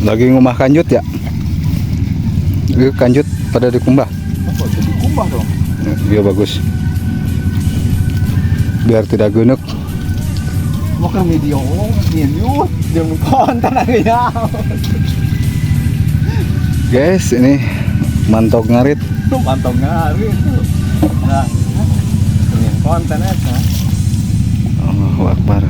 Lagi ngumah kanjut ya? Itu kanjut pada dikumbah. Oh, jadi kumbah dong. Iya bagus. Biar tidak genek. Mau ke video, video, dia mau konten aja. Guys, ini mantok ngarit. Mantap ngarit tuh. Nah, ini konten aja. Allahu Akbar.